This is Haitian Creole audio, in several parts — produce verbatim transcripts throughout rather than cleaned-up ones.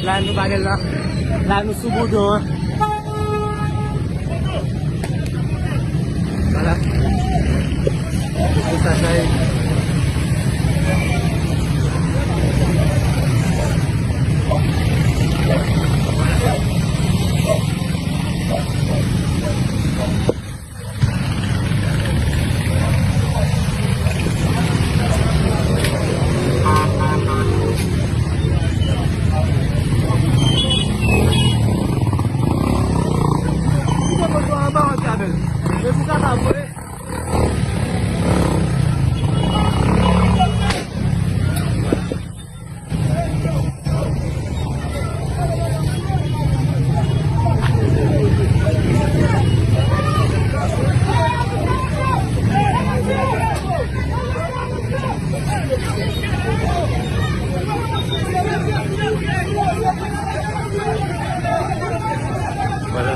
La nou pa gen la. La nou sou Boudon an. Vwala. Se sa sa ye. Vwala.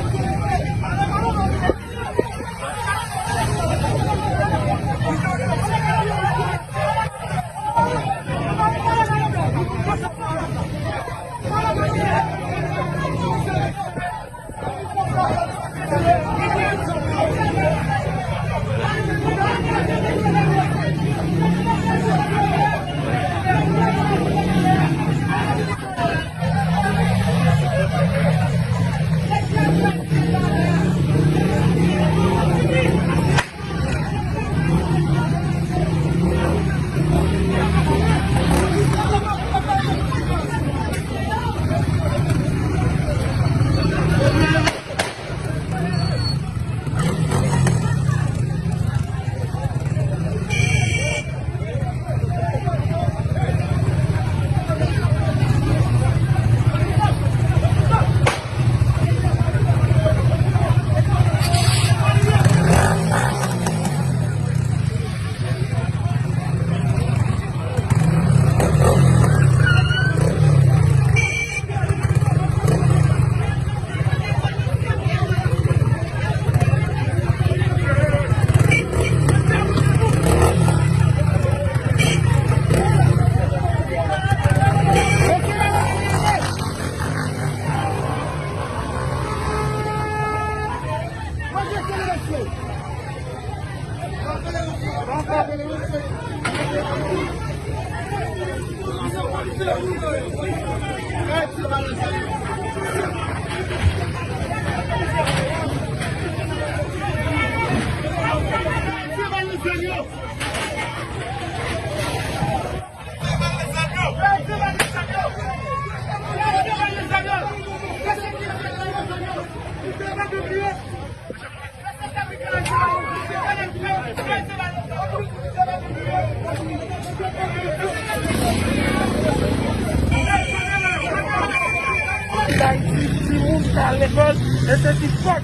Dayiti, timoun pa al lekòl, e se ti fòk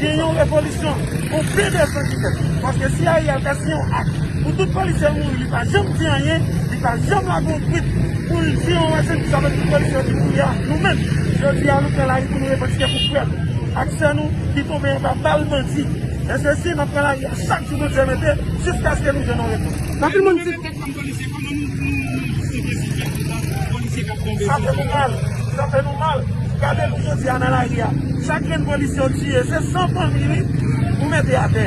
gen yon revolisyon, yon P D S ki fèt. Paske si Ariel fè si yon ak pou tout polisye mouri, li pa janm di anyen, li pa janm lage yon twit pou l di yon wè se sa, tout polisye ki mouri a, nou menm, jodi a, nou pran lari pou nou revandike pou frè nou ak sè nou ki tonbe anba bal bandi. E se si n ap pran lari a chak jou Bondye mete, jiskaske nou jwenn yon repons. Anpil moun di, Sa fè nou mal. Sa fè nou mal. Gade nou jodi a nan lari a. Chak grenn polisye yo tiye, se san fanmi wi ou mete atè.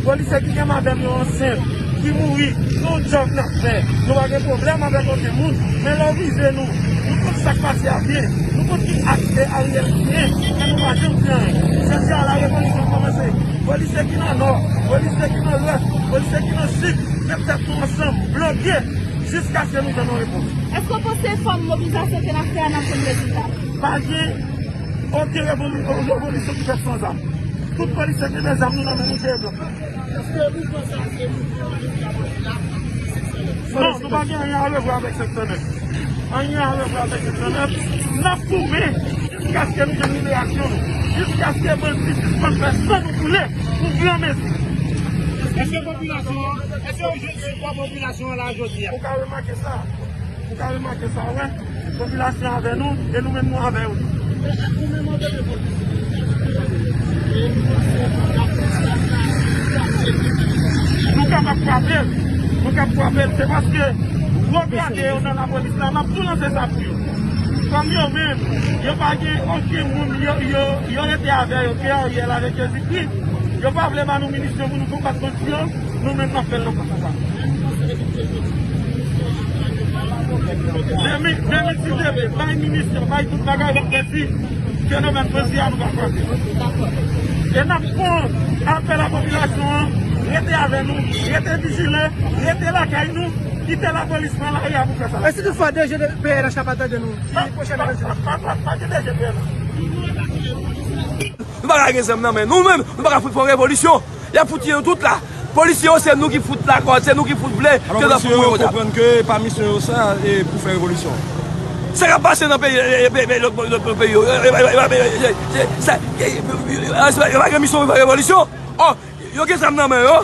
Polisye ki gen madanm yo ansent, ki mouri, se yon djòb n ap fè. Nou pa gen pwoblèm avèk okenn moun. Men lè w vize nou, nou konn sa k pase a byen. Nou konn ki ak Ariel genyen, men nou pa janm di anyen. Jodi a la revolisyon kòmanse. Polisye ki nan Nò, polisye ki nan Lwès, polisye ki nan Sid, met tèt nou ansanm, bloke, jiskaske nou jwenn yon repons. Èske w panse fòm mobilizasyon ke n ap fè a, n ap jwenn rezilta? Pa gen okenn revoli-, revolisyon ki fèt san zam. Tout polisye ki gen zam, nou nan men nou, se blan. Èske mouvman sa a se mouvman ke w ap fè la? Non, nou pa gen anyen a revwa avèk senk san nèf. Anyen a revwa avèk senk san nèf. N ap goumen jiskaske nou jwenn liberasyon nou. Jiskaske bandi sispann fè san nou koule pou gran mezi. Èske popilasyon an, èske w jwenn sipò popilasyon an la jodi a? Ou ka remake sa. Ou ka remake sa, wè. Popilasyon avè nou, e nou menm nou avè yo tou. Nou kapab frape l. Nou kab frape l. Se paske gwo gade yo nan lapolis la, n ap tou lanse sa pou yo. Kòm yo menm, yo pa gen okenn moun, yo, yo, yo rete avè yo, ke Ariel avèk Jezikri. Yo pa vle ba nou minisyon pou nou konbat bandi yo, nou menm n ap fè l nan konsa. Demen, demen, si Dye vle, bay minisyon, bay tout bagay, nou fè si fenomèn bandi a nou pa frape. E n ap fè apèl a popilasyon an, rete avè nou, rete vijile, rete lakay nou, kite lapolis pran lari a pou fè sa. E si toutfwa D G P N H la pa tande nou, ki pwochèn rezolisyon? Pa, pa, pa, pa gen D G P N H. Nou pa ka gen zam nan men nou menm, nou pa ka fout fè yon revolisyon. Y ap fout tiye nou tout la. Polisye yo, se nou ki fout lakòz, se nou ki fout vle ke zòt fout mouri konsa. Alò, polisye yo konprann ke pa misyon yo sa, e pou fè revolisyon. Sa k ap pase nan peyi, e, e, e, lòt, lòt, lòt peyi yo, e, e, e, e, e, se, se, e, e, e, e, yo pa gen misyon pou fè revolisyon. Ò, yo gen zam nan men yo,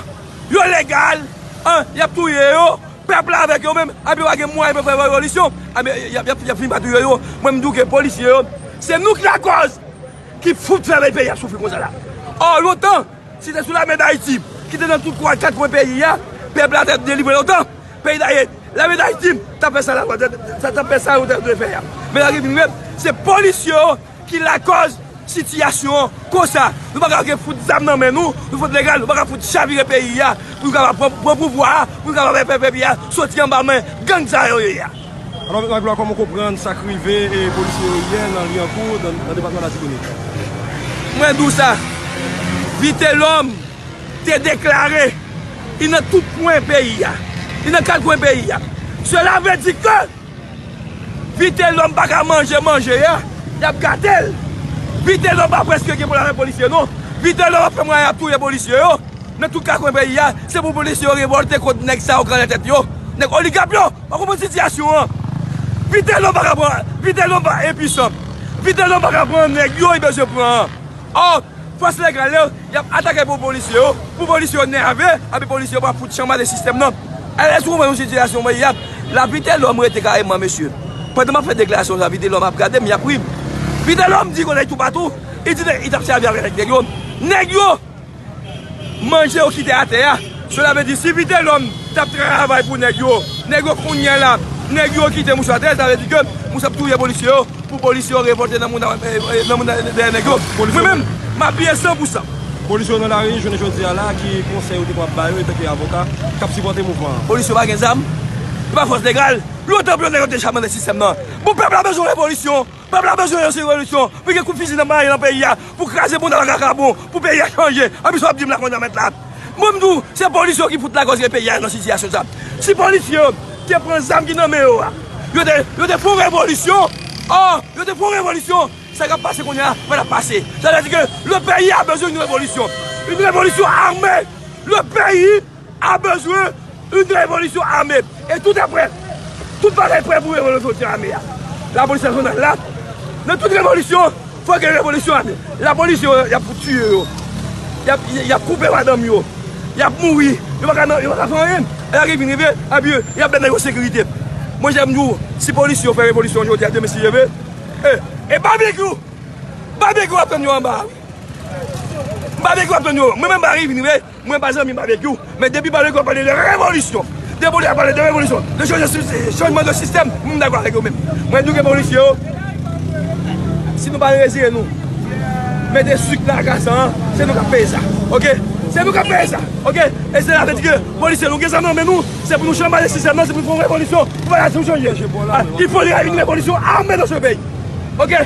yo legal, en, y ap touye yo, pèp la avèk yo menm, epi yo pa gen mwayen pou fè revolisyon, epi y ap, y ap, y ap fin pa touye yo. Mwen, m di w ke polisye yo, se nou ki lakòz ki fout fè peyi a soufri konsa la. Ò, lontan, si te sou Lame Dayiti, ki te nan tout kwen, kat kwen peyi a, pèp la t ap delivre lontan. Peyi Dayiti, Lame Dayiti t ap fè sa la, t ap fè sa yo te dwe fè a. Men lè vin rive, se polisye yo ki lakòz sitiyasyon an konsa. Nou pa ka fout zam nan men nou, nou fout legal, nou pa ka fout chavire peyi a, pou nou kapab pran, pran pouvwa a, pou nou kapab fè peyi a soti anba men gang sa yo ye a. Alò, Mèt Magloire, kòman w konprann sa k rive e polisye yo yè nan Lyankou, nan, nan depatman Latibonit? Mwen di w sa, Vitelhomme te deklare li nan tout kwen peyi a. Li nan kat kwen peyi a. Sela vle di ke Vitelhomme pa ka manje manje a, y ap gate l. Vitelhomme pa prèske gen pwoblèm avèk polisye non. Vitelhomme ap fè mwayen ap touye polisye yo. Nan tout kat kwen peyi a, se pou polisye yo revòlte kont nèg sa yo k anlè tèt yo. Nèg oligap yo, pa konprann sitiyasyon an. Vitelhomme pa ka pran, Vitelhomme pa enpisan. Vitelhomme pa ka pran nèg yo, li bezwen pran an. Ò, fòs legal yo, y ap atake pou polisye yo, pou polisye yo nève, epi polisye yo pa fout chanmade sistèm nan. Alèz ou konprann yon sitiyasyon mwen y ap, la Vitelhomme rete kareman, mesye. Pandan m ap fè deklarasyon sa, Vitelhomme ap gade m, y ap ri m. Vitelhomme di konn nèg toupatou, li di li t ap sèvi avèk nèg yo. Nèg yo! Manje yo kite atè a. Sela vle di, si Vitelhomme t ap travay pou nèg yo, nèg yo kounye a la, nèg yo kite mouche atè, sa vle di ke mouche ap touye polisye yo, pou polisye yo revòlte nan moun, eh, eh, nan moun dèyè nèg yo. Mwen menm, m apiye san pou san. Polisye yo nan lari, jounen jodi a la, ki konsèy ou te kapab ba yo, antanke avoka, k ap sipòte mouvman an? Polisye yo pa gen zam, yo pa fòs legal. Lontan pou yo nèg yo te chanmade sistèm nan. Bon, pèp la bezwen revolisyon. Pèp la bezwen yon seri revolisyon pou gen kout fizi nan mayi nan peyi a, pou kraze banda vakabon, pou peyi a chanje. Anpi sa w ap di m la konnya mèt la. Mwen m di w, se polis yo ki fout lakòz ke peyi a nan sitiyasyon sa. Si polis yo te pran zam ki nan men yo a, yo te, yo te fè yon revolisyon, ò, yo te fè yon revolisyon, sa k ap pase konnya a pa t ap pase. Sa vle di ke le peyi a bezwen yon revolisyon. Yon revolisyon ame. Le peyi a bezwen yon revolisyon ame. E tout aprè, tout bagay prè pou revolisyon ame a. Lapolis nasyonal la, nan tout revolisyon, fò gen revolisyon ame. Lapolis yo, y ap fout tiye yo. Y ap, y ap koupe madanm yo. Y ap mouri. Yo pa ka nan, yo pa ka fè anyen. E lè vin rive, epi y ap bay nèg yo sekirite. Mwen, jan m di w, si polis yo fè revolisyon jodi a, demen si Dye vle, e, e babekyou, babekyou ap tann yo anba a, wi. Babekyou ap tann yo. Mwen menm, Barry vin rive. Mwen pa zanmi Babekyou, men depi Babekyou ap pale de revolisyon, depi Babekyou ap pale de revolisyon, de chanje si-, chanjman de sistèm, mwen dakò avèk yo menm. Mwen di ke polisye yo, si nou pa reziye nou, mete sik nan akasan an, se nou k ap peye sa. Oke? Se nou k ap peye sa. Oke? E se la vle di ke polisye nou gen zam nan men nou, se pou nou chanmaje sistèm nan, se pou nou fè yon revolisyon, pou bagay sa chanje. Ah, il faut une révolution armée dans ce pays. Oke?